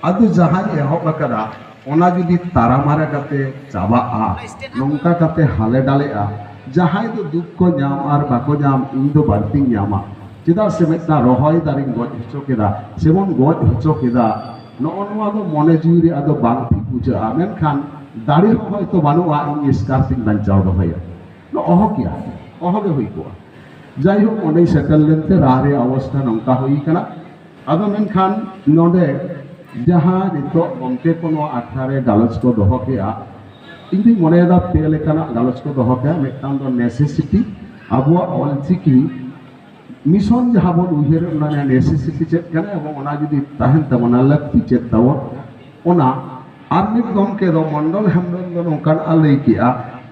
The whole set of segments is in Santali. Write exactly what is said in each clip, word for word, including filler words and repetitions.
ᱟᱫᱚ ᱡᱟᱦᱟᱸᱧ ᱮᱦᱚᱵ ᱟᱠᱟᱫᱟ, ᱚᱱᱟ ᱡᱩᱫᱤ ᱛᱟᱨᱟᱢᱟᱨᱟ ᱠᱟᱛᱮ ᱪᱟᱵᱟᱜᱼᱟ, ᱱᱚᱝᱠᱟ ᱠᱟᱛᱮ ᱦᱟᱞᱮ ᱰᱟᱞᱮᱜᱼᱟ, ᱡᱟᱦᱟᱸᱭ ᱫᱚ ᱫᱩᱠ ᱠᱚ ᱧᱟᱢ ᱟᱨ ᱵᱟᱠᱚ ᱧᱟᱢ, ᱤᱧ ᱫᱚ ᱵᱟᱹᱲᱛᱤᱧ ᱧᱟᱢᱟ᱾ ᱪᱮᱫᱟᱜ ᱥᱮ ᱢᱤᱫᱴᱟᱝ ᱨᱚᱦᱚᱭ ᱫᱟᱨᱮᱧ ᱜᱚᱡ ᱦᱚᱪᱚ ᱠᱮᱫᱟ, ᱥᱮᱵᱚᱱ ᱜᱚᱡ ᱦᱚᱪᱚ ᱠᱮᱫᱟ, ᱱᱚᱜᱼᱚ ᱱᱚᱣᱟ ᱫᱚ ᱢᱚᱱᱮ ᱡᱤᱣᱤ ᱨᱮ ᱟᱫᱚ ᱵᱟᱝ ᱴᱷᱤᱠ ᱵᱩᱡᱷᱟᱹᱜᱼᱟ᱾ ᱢᱮᱱᱠᱷᱟᱱ ᱫᱟᱲᱮ ᱦᱚᱸ ᱦᱚᱭᱛᱚ ᱵᱟᱹᱱᱩᱜᱼᱟ, ᱤᱧ ᱮᱥᱠᱟᱨ ᱛᱤᱧ ᱵᱟᱧᱪᱟᱣ ᱫᱚᱦᱚᱭᱟ᱾ ᱱᱚᱣᱟ ᱚᱦᱚ ᱠᱮᱭᱟ, ᱚᱦᱚ ᱜᱮ ᱦᱩᱭ ᱠᱚᱜᱼᱟ᱾ ᱡᱟᱭᱦᱳᱠ, ᱚᱸᱰᱮᱧ ᱥᱮᱴᱮᱨ ᱞᱮᱱᱛᱮ ᱨᱟᱦ ᱨᱮᱭᱟᱜ ᱚᱵᱚᱥᱛᱷᱟ ᱱᱚᱝᱠᱟ ᱦᱩᱭ ᱠᱟᱱᱟ᱾ ᱟᱫᱚ ᱢᱮᱱᱠᱷᱟᱱ ᱱᱚᱰᱮ ᱡᱟᱦᱟᱸ ᱱᱤᱛᱚᱜ ᱜᱚᱢᱠᱮ ᱠᱚ ᱱᱚᱣᱟ ᱟᱠᱷᱲᱟ ᱨᱮ ᱜᱟᱞᱚᱪ ᱠᱚ ᱫᱚᱦᱚ ᱠᱮᱜᱼᱟ, ᱤᱧ ᱫᱩᱧ ᱢᱚᱱᱮᱭᱮᱫᱟ ᱯᱮ ᱞᱮᱠᱟᱱᱟᱜ ᱜᱟᱞᱚᱪ ᱠᱚ ᱫᱚᱦᱚ ᱠᱮᱜᱼᱟ᱾ ᱢᱤᱫᱴᱟᱝ ᱫᱚ ᱱᱮᱥᱮᱥᱤᱴᱤ, ᱟᱵᱚᱣᱟᱜ ᱚᱞᱪᱤᱠᱤ ᱢᱤᱥᱚᱱ ᱡᱟᱦᱟᱸ ᱵᱚᱱ ᱩᱭᱦᱟᱹᱨ, ᱚᱱᱟ ᱨᱮᱭᱟᱜ ᱱᱮᱥᱮᱥᱤᱴᱤ ᱪᱮᱫ ᱠᱟᱱᱟ ᱮᱵᱚᱝ ᱚᱱᱟ ᱡᱩᱫᱤ ᱛᱟᱦᱮᱱ ᱛᱟᱵᱚᱱᱟ, ᱞᱟᱹᱠᱛᱤ ᱪᱮᱫ ᱛᱟᱵᱚᱱ, ᱚᱱᱟ᱾ ᱟᱨ ᱢᱤᱫ ᱜᱚᱢᱠᱮ ᱫᱚ ᱢᱚᱱᱰᱚᱞ ᱦᱮᱢᱵᱨᱚᱢ ᱫᱚ ᱱᱚᱝᱠᱟᱱᱟᱜ ᱞᱟᱹᱭ ᱠᱮᱜᱼᱟ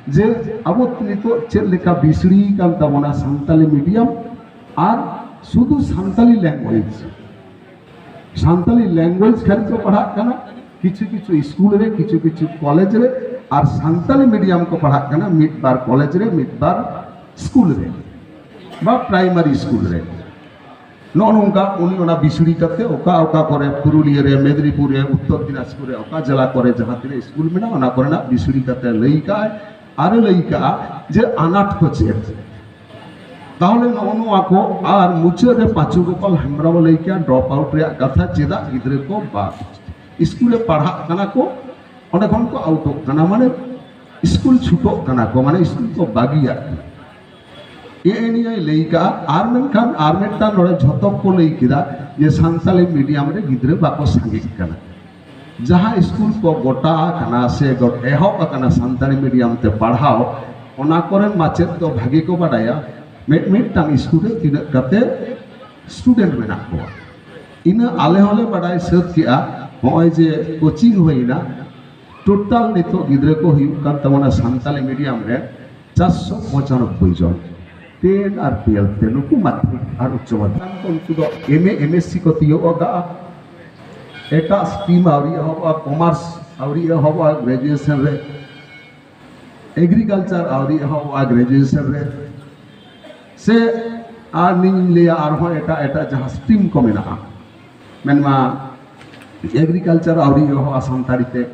ᱡᱮ ᱟᱵᱚ ᱱᱤᱛᱚᱜ ᱪᱮᱫ ᱞᱮᱠᱟ ᱵᱤᱥᱲᱤ ᱠᱟᱱ ᱛᱟᱵᱚᱱᱟ ᱥᱟᱱᱛᱟᱞᱤ ᱢᱤᱰᱤᱭᱟᱢ ᱟᱨ ᱥᱩᱫᱷᱩ ᱥᱟᱱᱛᱟᱞᱤ ᱞᱮᱝᱜᱩᱭᱮᱡᱽ᱾ ᱥᱟᱱᱛᱟᱞᱤ ᱞᱮᱝᱜᱩᱭᱮᱡᱽ ᱠᱷᱟᱹᱞᱤ ᱠᱚ ᱯᱟᱲᱦᱟᱜ ᱠᱟᱱᱟ ᱠᱤᱪᱷᱩ ᱠᱤᱪᱷᱩ ᱥᱠᱩᱞ ᱨᱮ, ᱠᱤᱪᱷᱩ ᱠᱤᱪᱷᱩ ᱠᱚᱞᱮᱡᱽ ᱨᱮ, ᱟᱨ ᱥᱟᱱᱛᱟᱞᱤ ᱢᱤᱰᱤᱭᱟᱢ ᱠᱚ ᱯᱟᱲᱦᱟᱜ ᱠᱟᱱᱟ ᱢᱤᱫ ᱵᱟᱨ ᱠᱚᱞᱮᱡᱽ ᱨᱮ, ᱢᱤᱫ ᱵᱟᱨ ᱥᱠᱩᱞ ᱨᱮ ᱵᱟ ᱯᱨᱟᱭᱢᱟᱨᱤ ᱥᱠᱩᱞ ᱨᱮ᱾ ᱱᱚᱜᱼᱚ ᱱᱚᱝᱠᱟ ᱩᱱᱤ ᱚᱱᱟ ᱵᱤᱥᱲᱤ ᱠᱟᱛᱮ ᱚᱠᱟ ᱚᱠᱟ ᱠᱚᱨᱮ, ᱯᱩᱨᱩᱞᱤᱭᱟᱹ ᱨᱮ, ᱢᱮᱫᱽᱱᱤᱯᱩᱨ ᱨᱮ, ᱩᱛᱛᱚᱨ ᱫᱤᱱᱟᱡᱽᱯᱩᱨ ᱨᱮ, ᱚᱠᱟ ᱡᱮᱞᱟ ᱠᱚᱨᱮ ᱡᱟᱦᱟᱸ ᱛᱤᱱᱟᱹᱜ ᱥᱠᱩᱞ ᱢᱮᱱᱟᱜᱼᱟ, ᱚᱱᱟ ᱠᱚᱨᱮᱱᱟᱜ ᱵᱤᱥᱲᱤ ᱠᱟᱛᱮ ᱞᱟᱹᱭ ᱠᱟᱜᱼᱟᱭ᱾ ᱟᱨᱮ ᱞᱟᱹᱭ ᱠᱟᱜᱼᱟ ᱡᱮ ᱟᱱᱟᱴ ᱠᱚ ᱪᱮᱫ᱾ ᱛᱟᱦᱚᱞᱮ ᱱᱚᱜᱼᱚ ᱱᱚᱣᱟ ᱠᱚ᱾ ᱟᱨ ᱢᱩᱪᱟᱹᱫ ᱨᱮ ᱯᱟᱸᱪᱩ ᱜᱳᱯᱟᱞ ᱦᱮᱢᱵᱨᱚᱢ ᱮ ᱞᱟᱹᱭ ᱠᱮᱜᱼᱟ ᱰᱨᱚᱯ ᱟᱣᱩᱴ ᱨᱮᱭᱟᱜ ᱠᱟᱛᱷᱟ, ᱪᱮᱫᱟᱜ ᱜᱤᱫᱽᱨᱟᱹ ᱠᱚ ᱵᱟᱫ ᱥᱠᱩᱞ ᱨᱮ ᱯᱟᱲᱦᱟᱜ ᱠᱟᱱᱟ ᱠᱚ, ᱚᱸᱰᱮ ᱠᱷᱚᱱ ᱠᱚ ᱟᱣᱩᱴᱚᱜ ᱠᱟᱱᱟ, ᱢᱟᱱᱮ ᱥᱠᱩᱞ ᱪᱷᱩᱴᱚᱜ ᱠᱟᱱᱟ ᱠᱚ, ᱢᱟᱱᱮ ᱥᱠᱩᱞ ᱠᱚ ᱵᱟᱹᱜᱤᱭᱟᱜ ᱠᱟᱱᱟ᱾ ᱮ ᱮ ᱱᱤᱭᱟᱹᱭ ᱞᱟᱹᱭ ᱠᱟᱜᱼᱟ᱾ ᱟᱨ ᱢᱮᱱᱠᱷᱟᱱ ᱟᱨ ᱢᱤᱫᱴᱟᱝ ᱱᱚᱰᱮ ᱡᱷᱚᱛᱚ ᱠᱚ ᱞᱟᱹᱭ ᱠᱮᱫᱟ ᱡᱮ ᱥᱟᱱᱛᱟᱞᱤ ᱢᱤᱰᱤᱭᱟᱢ ᱨᱮ ᱜᱤᱫᱽᱨᱟᱹ ᱵᱟᱠᱚ ᱥᱟᱸᱜᱮᱜ ᱠᱟᱱᱟ᱾ ᱡᱟᱦᱟᱸ ᱥᱠᱩᱞ ᱠᱚ ᱜᱚᱴᱟ ᱟᱠᱟᱱᱟ ᱥᱮ ᱜᱚ-, ᱮᱦᱚᱵ ᱟᱠᱟᱱᱟ ᱥᱟᱱᱛᱟᱲᱤ ᱢᱤᱰᱤᱭᱟᱢ ᱛᱮ ᱯᱟᱲᱦᱟᱣ, ᱚᱱᱟ ᱠᱚᱨᱮᱱ ᱢᱟᱪᱮᱫ ᱫᱚ ᱵᱷᱟᱜᱮ ᱠᱚ ᱵᱟᱰᱟᱭᱟ ᱢᱤᱫ ᱢᱤᱫᱴᱟᱝ ᱥᱠᱩᱞ ᱨᱮ ᱛᱤᱱᱟᱹᱜ ᱠᱟᱛᱮ ᱥᱴᱩᱰᱮᱱᱴ ᱢᱮᱱᱟᱜ ᱠᱚᱣᱟ᱾ ᱤᱱᱟᱹ ᱟᱞᱮ ᱦᱚᱸᱞᱮ ᱵᱟᱰᱟᱭ ᱥᱟᱹᱛ ᱠᱮᱜᱼᱟ, ᱱᱚᱜᱼᱚᱭ ᱡᱮ ᱠᱳᱪᱤᱝ ᱦᱩᱭᱱᱟ, ᱴᱳᱴᱟᱞ ᱱᱤᱛᱚᱜ ᱜᱤᱫᱽᱨᱟᱹ ᱠᱚ ᱦᱩᱭᱩᱜ ᱠᱟᱱ ᱛᱟᱵᱚᱱᱟ ᱥᱟᱱᱛᱟᱞᱤ ᱢᱤᱰᱤᱭᱟᱢ ᱨᱮ ᱪᱟᱨᱥᱚ ᱯᱚᱸᱪᱟᱱᱚᱵᱵᱳᱭ ᱡᱚᱱ, ᱴᱮᱱ ᱟᱨ ᱴᱩᱭᱮᱞᱵᱷ ᱛᱮ, ᱱᱩᱠᱩ ᱢᱟᱫᱽᱫᱷᱚᱢᱤᱠ ᱟᱨ ᱩᱪᱪᱚ ᱢᱟᱫᱽᱫᱷᱚᱢᱤᱠ᱾ ᱩᱱᱠᱩ ᱫᱚ ᱮᱢ ᱮ, ᱮᱢ ᱮᱥ ᱥᱤ ᱠᱚ ᱛᱤᱭᱳᱜ ᱟᱠᱟᱫᱼᱟ᱾ ᱮᱴᱟᱜ ᱥᱴᱨᱤᱢ ᱟᱹᱣᱨᱤ ᱮᱦᱚᱵᱚᱜᱼᱟ, ᱠᱚᱢᱟᱨᱥ ᱟᱹᱣᱨᱤ ᱮᱦᱚᱵᱚᱜᱼᱟ, ᱜᱨᱮᱡᱩᱭᱮᱥᱚᱱ ᱨᱮ, ᱮᱜᱽᱨᱤᱠᱟᱞᱪᱟᱨ ᱟᱹᱣᱨᱤ ᱮᱦᱚᱵᱚᱜᱼᱟ, ᱜᱨᱮᱡᱩᱭᱮᱥᱚᱱ ᱨᱮ, ᱥᱮ ᱟᱨ ᱱᱤᱧ ᱞᱟᱹᱭᱟ ᱟᱨᱦᱚᱸ ᱮᱴᱟᱜ ᱮᱴᱟᱜ ᱡᱟᱦᱟᱸ ᱥᱴᱨᱤᱢ ᱠᱚ ᱢᱮᱱᱟᱜᱼᱟ, ᱢᱮᱱᱢᱟ ᱮᱜᱽᱨᱤᱠᱟᱞᱪᱟᱨ ᱟᱹᱣᱨᱤ ᱮᱦᱚᱵᱚᱜᱼᱟ ᱥᱟᱱᱛᱟᱲᱤ ᱛᱮ᱾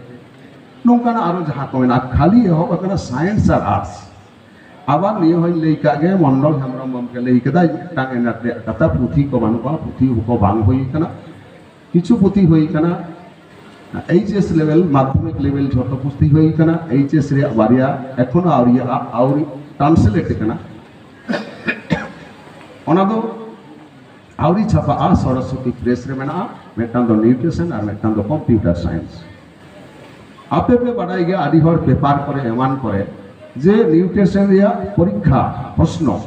ᱱᱚᱝᱠᱟᱱᱟᱜ ᱟᱨᱚ ᱡᱟᱦᱟᱸ ᱠᱚ ᱢᱮᱱᱟᱜᱼᱟ, ᱠᱷᱟᱹᱞᱤ ᱮᱦᱚᱵ ᱟᱠᱟᱱᱟ ᱥᱟᱭᱮᱱᱥ ᱟᱨ ᱟᱨᱴᱥ᱾ ᱟᱵᱟᱨ ᱱᱤᱭᱟᱹ ᱦᱚᱸᱧ ᱞᱟᱹᱭ ᱠᱟᱜ ᱜᱮ, ᱢᱚᱱᱰᱚᱞ ᱦᱮᱢᱵᱨᱚᱢ ᱜᱚᱢᱠᱮ ᱞᱟᱹᱭ ᱠᱮᱫᱟᱭ, ᱢᱤᱫᱴᱟᱝ ᱮᱱᱮᱴ ᱨᱮᱭᱟᱜ ᱠᱟᱛᱷᱟ, ᱯᱩᱛᱷᱤ ᱠᱚ ᱵᱟᱹᱱᱩᱜᱼᱟ, ᱯᱩᱛᱷᱤ ᱠᱚ ᱵᱟᱝ ᱦᱩᱭ ᱠᱟᱱᱟ᱾ ᱠᱤᱪᱷᱩ ᱯᱩᱛᱷᱤ ᱦᱩᱭ ᱠᱟᱱᱟ, ᱮᱭᱤᱪ ᱮᱥ ᱞᱮᱵᱮᱞ, ᱢᱟᱫᱽᱫᱷᱚᱢᱤᱠ ᱞᱮᱵᱮᱞ ᱡᱷᱚᱛᱚ ᱯᱩᱛᱷᱤ ᱦᱩᱭ ᱠᱟᱱᱟ, ᱮᱭᱤᱪ ᱮᱥ ᱨᱮᱭᱟᱜ ᱵᱟᱨᱭᱟ ᱮᱠᱷᱚᱱᱳ ᱟᱹᱣᱨᱤᱭᱟᱜᱼᱟ, ᱟᱹᱣᱨᱤ ᱴᱨᱟᱱᱥᱞᱮᱴ ᱠᱟᱱᱟ᱾ ᱚᱱᱟ ᱫᱚ ᱟᱹᱣᱨᱤ ᱪᱷᱟᱯᱟᱜᱼᱟ, ᱥᱚᱨᱚᱥᱚᱛᱤ ᱯᱨᱮᱥ ᱨᱮ ᱢᱮᱱᱟᱜᱼᱟ, ᱢᱤᱫᱴᱟᱝ ᱫᱚ ᱱᱤᱭᱩᱴᱨᱤᱥᱚᱱ ᱟᱨ ᱢᱤᱫᱴᱟᱝ ᱫᱚ ᱠᱚᱢᱯᱤᱭᱩᱴᱟᱨ ᱥᱟᱭᱮᱱᱥ᱾ ᱟᱯᱮ ᱯᱮ ᱵᱟᱰᱟᱭ ᱜᱮᱭᱟ, ᱟᱹᱰᱤ ᱦᱚᱲ ᱯᱮᱯᱟᱨ ᱠᱚᱨᱮ ᱮᱢᱟᱱ ᱠᱚᱨᱮ ᱡᱮ ᱱᱤᱭᱩᱴᱨᱤᱥᱚᱱ ᱨᱮᱭᱟᱜ ᱯᱚᱨᱤᱠᱠᱷᱟ ᱯᱨᱚᱥᱱᱚ,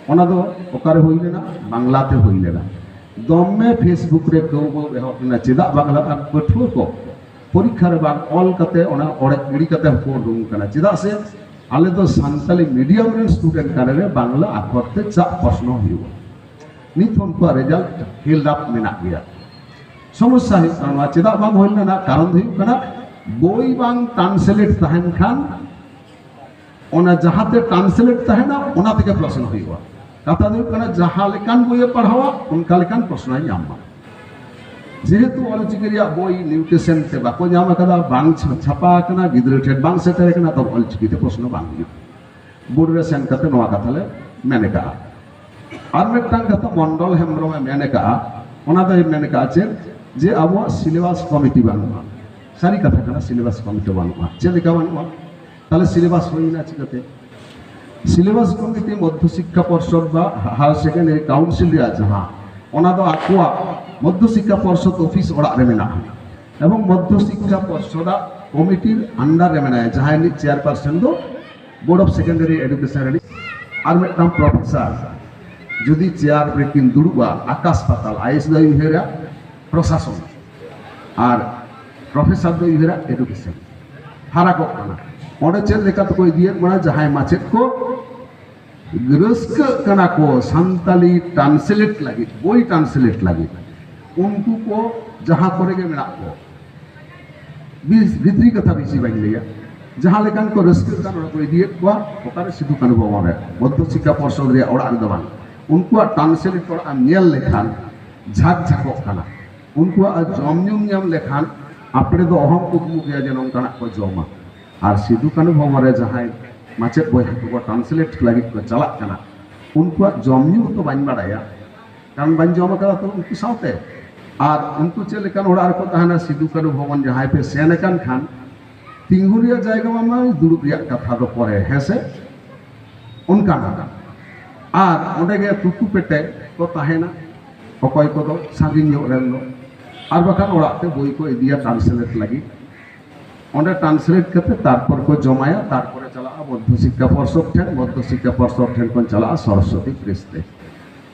ᱚᱱᱟ ᱫᱚ ᱚᱠᱟᱨᱮ ᱦᱩᱭ ᱞᱮᱱᱟ? ᱵᱟᱝᱞᱟᱛᱮ ᱦᱩᱭ ᱞᱮᱱᱟ᱾ ᱫᱚᱢᱮ ᱯᱷᱮᱥᱵᱩᱠ ᱨᱮ ᱠᱟᱹᱣ ᱵᱟᱹᱣ ᱮᱦᱚᱵ ᱞᱮᱱᱟ, ᱪᱮᱫᱟᱜ ᱵᱟᱝᱞᱟ? ᱟᱨ ᱯᱟᱹᱴᱷᱩᱣᱟᱹ ᱠᱚ ᱯᱚᱨᱤᱠᱠᱷᱟ ᱨᱮ ᱵᱟᱝ ᱚᱞ ᱠᱟᱛᱮ, ᱚᱱᱟ ᱚᱲᱮᱡ ᱜᱤᱰᱤ ᱠᱟᱛᱮ ᱦᱚᱸᱠᱚ ᱩᱰᱩᱝ ᱠᱟᱱᱟ᱾ ᱪᱮᱫᱟᱜ ᱥᱮ ᱟᱞᱮ ᱫᱚ ᱥᱟᱱᱛᱟᱞᱤ ᱢᱤᱰᱤᱭᱟᱢ ᱨᱮᱱ ᱥᱴᱩᱰᱮᱱᱴ ᱠᱟᱱᱟᱞᱮ, ᱵᱟᱝᱞᱟ ᱟᱠᱷᱚᱨ ᱛᱮ ᱪᱟᱜ ᱯᱨᱚᱥᱱᱚ ᱦᱩᱭᱩᱜᱼᱟ᱾ ᱱᱤᱛ ᱦᱚᱸ ᱩᱱᱠᱩᱣᱟᱜ ᱨᱮᱡᱟᱞᱴ ᱦᱮᱞᱰ ᱟᱯ ᱢᱮᱱᱟᱜ ᱜᱮᱭᱟ᱾ ᱥᱚᱢᱚᱥᱥᱟ ᱦᱩᱭᱩᱜ ᱠᱟᱱᱟ ᱱᱚᱣᱟ, ᱪᱮᱫᱟᱜ ᱵᱟᱝ ᱦᱩᱭ ᱞᱮᱱᱟ? ᱠᱟᱨᱚᱱ ᱫᱚ ᱦᱩᱭᱩᱜ ᱠᱟᱱᱟ, ᱵᱳᱭ ᱵᱟᱝ ᱴᱨᱟᱱᱥᱞᱮᱴ ᱛᱟᱦᱮᱱ ᱠᱷᱟᱱ, ᱚᱱᱟ ᱡᱟᱦᱟᱸᱛᱮ ᱴᱨᱟᱱᱥᱞᱮᱴ ᱛᱟᱦᱮᱱᱟ, ᱚᱱᱟ ᱛᱮᱜᱮ ᱯᱨᱚᱥᱱᱚ ᱦᱩᱭᱩᱜᱼᱟ᱾ ᱠᱟᱛᱷᱟ ᱫᱚ ᱦᱩᱭᱩᱜ ᱠᱟᱱᱟ, ᱡᱟᱦᱟᱸ ᱞᱮᱠᱟᱱ ᱵᱳᱭᱮ ᱯᱟᱲᱦᱟᱣᱟ, ᱚᱱᱠᱟ ᱞᱮᱠᱟᱱ ᱯᱨᱚᱥᱱᱚᱭ ᱧᱟᱢ ᱢᱟ᱾ ᱡᱮᱦᱮᱛᱩ ᱚᱞᱪᱤᱠᱤ ᱨᱮᱭᱟᱜ ᱵᱳᱭ ᱱᱤᱭᱩᱴᱨᱤᱥᱚᱱ ᱛᱮ ᱵᱟᱠᱚ ᱧᱟᱢ ᱟᱠᱟᱫᱟ, ᱵᱟᱝ ᱪᱷᱟ-, ᱪᱷᱟᱯᱟ ᱟᱠᱟᱱᱟ, ᱜᱤᱫᱽᱨᱟᱹ ᱴᱷᱮᱱ ᱵᱟᱝ ᱥᱮᱴᱮᱨ ᱟᱠᱟᱱᱟ, ᱛᱚᱵᱮ ᱚᱞᱪᱤᱠᱤ ᱛᱮ ᱯᱨᱚᱥᱱᱚ ᱵᱟᱝ ᱦᱩᱭᱩᱜᱼᱟ᱾ ᱵᱳᱨᱰ ᱨᱮ ᱥᱮᱱ ᱠᱟᱛᱮ ᱱᱚᱣᱟ ᱠᱟᱛᱷᱟ ᱞᱮ ᱢᱮᱱ ᱟᱠᱟᱫᱼᱟ᱾ ᱟᱨ ᱢᱤᱫᱴᱟᱝ ᱠᱟᱛᱷᱟ ᱢᱚᱱᱰᱚᱞ ᱦᱮᱢᱵᱨᱚᱢ ᱮ ᱢᱮᱱ ᱟᱠᱟᱫᱼᱟ, ᱚᱱᱟ ᱫᱚᱭ ᱢᱮᱱ ᱟᱠᱟᱫᱼᱟ ᱪᱮᱫ? ᱡᱮ ᱟᱵᱚᱣᱟᱜ ᱥᱤᱞᱮᱵᱟᱥ ᱠᱚᱢᱤᱴᱤ ᱵᱟᱹᱱᱩᱜᱼᱟ᱾ ᱥᱟᱹᱨᱤ ᱠᱟᱛᱷᱟ ᱠᱟᱱᱟ, ᱥᱤᱞᱮᱵᱟᱥ ᱠᱚᱢᱤᱴᱤ ᱵᱟᱹᱱᱩᱜᱼᱟ᱾ ᱪᱮᱫ ᱞᱮᱠᱟ ᱵᱟᱹᱱᱩᱜᱼᱟ? ᱛᱟᱦᱞᱮ ᱥᱤᱞᱮᱵᱟᱥ ᱦᱩᱭᱱᱟ ᱪᱤᱠᱟᱹᱛᱮ? ᱥᱤᱞᱮᱵᱟᱥ ᱠᱚᱢᱤᱴᱤ ᱢᱚᱫᱽᱫᱷᱚ ᱥᱤᱠᱠᱷᱟ ᱯᱚᱨᱥᱚᱫ ᱵᱟ ᱦᱟᱭᱟᱨ ᱥᱮᱠᱮᱱᱰᱟᱨᱤ ᱠᱟᱣᱩᱱᱥᱤᱞ ᱨᱮᱭᱟᱜ ᱡᱟᱦᱟᱸ, ᱚᱱᱟ ᱫᱚ ᱟᱠᱚᱣᱟᱜ ᱢᱚᱫᱽᱫᱷᱚ ᱥᱤᱠᱠᱷᱟ ᱯᱚᱨᱥᱚᱫ ᱚᱯᱷᱤᱥ ᱚᱲᱟᱜ ᱨᱮ ᱢᱮᱱᱟᱜᱼᱟ᱾ ᱮᱵᱚᱝ ᱢᱚᱫᱽᱫᱷᱚ ᱥᱤᱠᱠᱷᱟ ᱯᱚᱨᱥᱚᱫᱟᱜ ᱠᱚᱢᱤᱴᱤᱨ under ᱨᱮ ᱢᱮᱱᱟᱭᱟ, ᱡᱟᱦᱟᱸᱭ ᱨᱤᱱᱤᱡ ᱪᱮᱭᱟᱨᱯᱟᱨᱥᱚᱱ ᱫᱚ ᱵᱳᱨᱰ ᱚᱯᱷ ᱥᱮᱠᱮᱱᱰᱟᱨᱤ ᱮᱰᱩᱠᱮᱥᱚᱱ ᱨᱤᱱᱤᱡ ᱟᱨ ᱢᱤᱫᱴᱟᱝ ᱯᱨᱚᱯᱷᱮᱥᱚᱨ᱾ ᱡᱩᱫᱤ ᱪᱮᱭᱟᱨ ᱨᱮᱠᱤᱱ ᱫᱩᱲᱩᱵᱼᱟ, ᱟᱠᱟᱥ ᱯᱟᱛᱟᱞ᱾ ᱟᱭᱮᱥ ᱫᱚᱭ ᱩᱭᱦᱟᱹᱨᱟ ᱯᱨᱚᱥᱟᱥᱚᱱ, ᱟᱨ ᱯᱨᱚᱯᱷᱮᱥᱚᱨ ᱫᱚᱭ ᱩᱭᱦᱟᱹᱨᱟ ᱮᱰᱩᱠᱮᱥᱚᱱ᱾ ᱯᱷᱟᱨᱟᱠᱚᱜ ᱠᱟᱱᱟ᱾ ᱚᱸᱰᱮ ᱪᱮᱫ ᱞᱮᱠᱟ ᱛᱮᱠᱚ ᱤᱫᱤᱭᱮᱫ ᱵᱚᱱᱟ, ᱡᱟᱦᱟᱸᱭ ᱢᱟᱪᱮᱫ ᱠᱚ ᱨᱟᱹᱥᱠᱟᱹᱜ ᱠᱟᱱᱟ ᱠᱚ ᱥᱟᱱᱛᱟᱞᱤ ᱴᱨᱟᱱᱥᱞᱮᱴ ᱞᱟᱹᱜᱤᱫ, ᱵᱳᱭ ᱴᱨᱟᱱᱥᱞᱮᱴ ᱞᱟᱹᱜᱤᱫ, ᱩᱱᱠᱩ ᱠᱚ ᱡᱟᱦᱟᱸ ᱠᱚᱨᱮ ᱜᱮ ᱢᱮᱱᱟᱜ ᱠᱚ, ᱵᱤᱥ-, ᱵᱷᱤᱛᱨᱤ ᱠᱟᱛᱷᱟ ᱵᱮᱥᱤ ᱵᱟᱹᱧ ᱞᱟᱹᱭᱟ, ᱡᱟᱦᱟᱸ ᱞᱮᱠᱟᱱ ᱠᱚ ᱨᱟᱹᱥᱠᱟᱹᱜ ᱠᱟᱱ, ᱚᱸᱰᱮ ᱠᱚ ᱤᱫᱤᱭᱮᱫ ᱠᱚᱣᱟ᱾ ᱚᱠᱟᱨᱮ? ᱥᱤᱫᱩ ᱠᱟᱹᱱᱦᱩ ᱵᱷᱚᱵᱚᱱ ᱨᱮ, ᱢᱚᱫᱽᱫᱷᱚ ᱥᱤᱠᱠᱷᱟ ᱯᱚᱨᱥᱚᱫ ᱨᱮᱭᱟᱜ ᱚᱲᱟᱜ ᱨᱮᱫᱚ ᱵᱟᱝ᱾ ᱩᱱᱠᱩᱣᱟᱜ ᱴᱨᱟᱱᱥᱞᱮᱴ ᱚᱲᱟᱜ ᱮᱢ ᱧᱮᱞ ᱞᱮᱠᱷᱟᱱ ᱡᱷᱟᱠ ᱡᱷᱟᱠᱚᱜ ᱠᱟᱱᱟ᱾ ᱩᱱᱠᱩᱣᱟᱜ ᱡᱚᱢ ᱧᱩᱢ ᱧᱟᱢ ᱞᱮᱠᱷᱟᱱ ᱟᱯᱲᱮ ᱫᱚ ᱚᱦᱚᱢ ᱠᱩᱠᱢᱩ ᱠᱮᱭᱟ ᱡᱮ ᱱᱚᱝᱠᱟᱱᱟᱜ ᱠᱚ ᱡᱚᱢᱟ᱾ ᱟᱨ ᱥᱤᱫᱩ ᱠᱟᱹᱱᱦᱩ ᱵᱷᱚᱵᱚᱱ ᱨᱮ ᱡᱟᱦᱟᱸᱭ ᱢᱟᱪᱮᱫ ᱵᱚᱭᱦᱟ ᱠᱚᱠᱚ ᱴᱨᱟᱱᱥᱞᱮᱴ ᱞᱟᱹᱜᱤᱫ ᱠᱚ ᱪᱟᱞᱟᱜ ᱠᱟᱱᱟ, ᱩᱱᱠᱩᱣᱟᱜ ᱡᱚᱢ ᱧᱩ ᱦᱚᱸᱛᱚ ᱵᱟᱹᱧ ᱵᱟᱲᱟᱭᱟ, ᱠᱟᱨᱚᱱ ᱵᱟᱹᱧ ᱡᱚᱢ ᱟᱠᱟᱫᱟ ᱛᱚ ᱩᱱᱠᱩ ᱥᱟᱶᱛᱮ᱾ ᱟᱨ ᱩᱱᱠᱩ ᱪᱮᱫ ᱞᱮᱠᱟᱱ ᱚᱲᱟᱜ ᱨᱮᱠᱚ ᱛᱟᱦᱮᱱᱟ, ᱥᱤᱫᱩ ᱠᱟᱹᱱᱦᱩ ᱵᱷᱚᱵᱚᱱ ᱡᱟᱦᱟᱸᱭ ᱯᱮ ᱥᱮᱱ ᱟᱠᱟᱱ ᱠᱷᱟᱱ, ᱛᱤᱸᱜᱩ ᱨᱮᱭᱟᱜ ᱡᱟᱭᱜᱟ ᱢᱟ ᱵᱟᱝ, ᱫᱩᱲᱩᱵ ᱨᱮᱭᱟᱜ ᱠᱟᱛᱷᱟ ᱫᱚ ᱯᱚᱨᱮ, ᱦᱮᱸ ᱥᱮ? ᱚᱱᱠᱟᱱᱟᱜ᱾ ᱟᱨ ᱚᱸᱰᱮ ᱜᱮ ᱛᱩᱠᱩ ᱯᱮᱴᱮ ᱠᱚ ᱛᱟᱦᱮᱱᱟ, ᱚᱠᱚᱭ ᱠᱚᱫᱚ ᱥᱟᱺᱜᱤᱧ ᱧᱚᱜ ᱨᱮᱱ ᱫᱚ, ᱟᱨ ᱵᱟᱠᱷᱟᱱ ᱚᱲᱟᱜ ᱛᱮ ᱵᱳᱭ ᱠᱚ ᱤᱫᱤᱭᱟ ᱴᱨᱟᱱᱥᱞᱮᱴ ᱞᱟᱹᱜᱤᱫ᱾ ᱚᱸᱰᱮ ᱴᱨᱟᱱᱥᱞᱮᱴ ᱠᱟᱛᱮ ᱛᱟᱨᱯᱚᱨ ᱠᱚ ᱡᱚᱢᱟᱭᱟ, ᱛᱟᱨᱯᱚᱨᱮ ᱪᱟᱞᱟᱜᱼᱟ ᱢᱚᱫᱽᱫᱷᱚ ᱥᱤᱠᱠᱷᱟ ᱯᱚᱨᱥᱚᱫ ᱴᱷᱮᱱ, ᱢᱚᱫᱽᱫᱷᱚ ᱥᱤᱠᱠᱷᱟ ᱯᱚᱨᱥᱚᱫ ᱴᱷᱮᱱ ᱠᱷᱚᱱ ᱪᱟᱞᱟᱜᱼᱟ ᱥᱚᱨᱚᱥᱚᱛᱤ ᱯᱨᱮᱥ ᱛᱮ᱾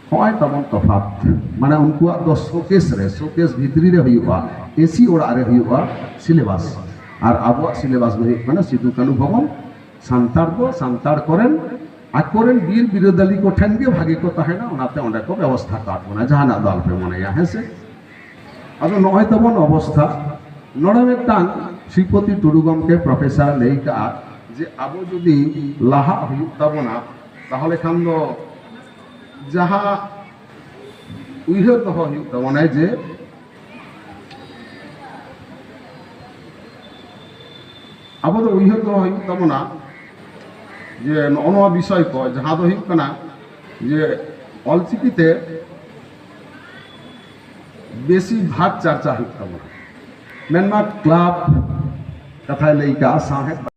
ᱦᱚᱸᱜᱼᱚᱭ ᱛᱟᱵᱚᱱ ᱛᱚᱯᱷᱟᱛ, ᱢᱟᱱᱮ ᱩᱱᱠᱩᱣᱟᱜ ᱫᱚ ᱥᱳᱠᱮᱥ ᱨᱮ, ᱥᱳᱠᱮᱥ ᱵᱷᱤᱛᱨᱤ ᱨᱮ ᱦᱩᱭᱩᱜᱼᱟ, ᱮᱥᱤ ᱚᱲᱟᱜ ᱨᱮ ᱦᱩᱭᱩᱜᱼᱟ ᱥᱤᱞᱮᱵᱟᱥ, ᱟᱨ ᱟᱵᱚᱣᱟᱜ ᱥᱤᱞᱮᱵᱟᱥ ᱫᱚ ᱦᱩᱭᱩᱜ ᱠᱟᱱᱟ ᱥᱤᱫᱩ ᱠᱟᱹᱱᱦᱩ ᱵᱷᱚᱵᱚᱱ᱾ ᱥᱟᱱᱛᱟᱲ ᱫᱚ ᱥᱟᱱᱛᱟᱲ ᱠᱚᱨᱮᱱ, ᱟᱠᱚᱨᱮᱱ ᱵᱤᱨ ᱵᱤᱨᱟᱹᱫᱟᱞᱤ ᱠᱚᱴᱷᱮᱱ ᱜᱮ ᱵᱷᱟᱜᱮ ᱠᱚ ᱛᱟᱦᱮᱱᱟ, ᱚᱱᱟᱛᱮ ᱚᱸᱰᱮ ᱠᱚ ᱵᱮᱵᱚᱥᱛᱷᱟ ᱠᱟᱜ ᱵᱚᱱᱟ, ᱡᱟᱦᱟᱱᱟᱜ ᱫᱚ ᱟᱞᱚᱯᱮ ᱢᱚᱱᱮᱭᱟ, ᱦᱮᱸ ᱥᱮ? ᱟᱫᱚ ᱱᱚᱜᱼᱚᱭ ᱛᱟᱵᱚᱱ ᱚᱵᱚᱥᱛᱷᱟ᱾ ᱱᱚᱰᱮ ᱢᱤᱫᱴᱟᱝ ᱥᱨᱤᱯᱚᱛᱤ ᱴᱩᱰᱩ ᱜᱚᱢᱠᱮ ᱯᱨᱚᱯᱷᱮᱥᱚᱨ ᱞᱟᱹᱭ ᱠᱟᱜᱼᱟ ᱡᱮ ᱟᱵᱚ ᱡᱩᱫᱤ ᱞᱟᱦᱟᱜ ᱦᱩᱭᱩᱜ ᱛᱟᱵᱚᱱᱟ, ᱛᱟᱦᱚᱞᱮ ᱠᱷᱟᱱ ᱫᱚ ᱡᱟᱦᱟᱸ ᱩᱭᱦᱟᱹᱨ ᱫᱚᱦᱚ ᱦᱩᱭᱩᱜ ᱛᱟᱵᱚᱱᱟ ᱡᱮ ᱟᱵᱚ ᱫᱚ ᱩᱭᱦᱟᱹᱨ ᱫᱚᱦᱚ ᱦᱩᱭᱩᱜ ᱛᱟᱵᱚᱱᱟ ᱡᱮ ᱱᱚᱜᱼᱚ ᱱᱚᱣᱟ ᱵᱤᱥᱚᱭ ᱠᱚ, ᱡᱟᱦᱟᱸ ᱫᱚ ᱦᱩᱭᱩᱜ ᱠᱟᱱᱟ ᱡᱮ ᱚᱞᱪᱤᱠᱤ ᱛᱮ ᱵᱮᱥᱤ ᱵᱷᱟᱜᱽ ᱪᱟᱨᱪᱟ ᱦᱩᱭᱩᱜ ᱛᱟᱵᱚᱱᱟ᱾ ᱢᱮᱱᱢᱟ ᱠᱞᱟᱵᱽ ᱠᱟᱛᱷᱟᱭ ᱞᱟᱹᱭ ᱠᱟᱜᱼᱟ, ᱥᱟᱶᱦᱮᱫ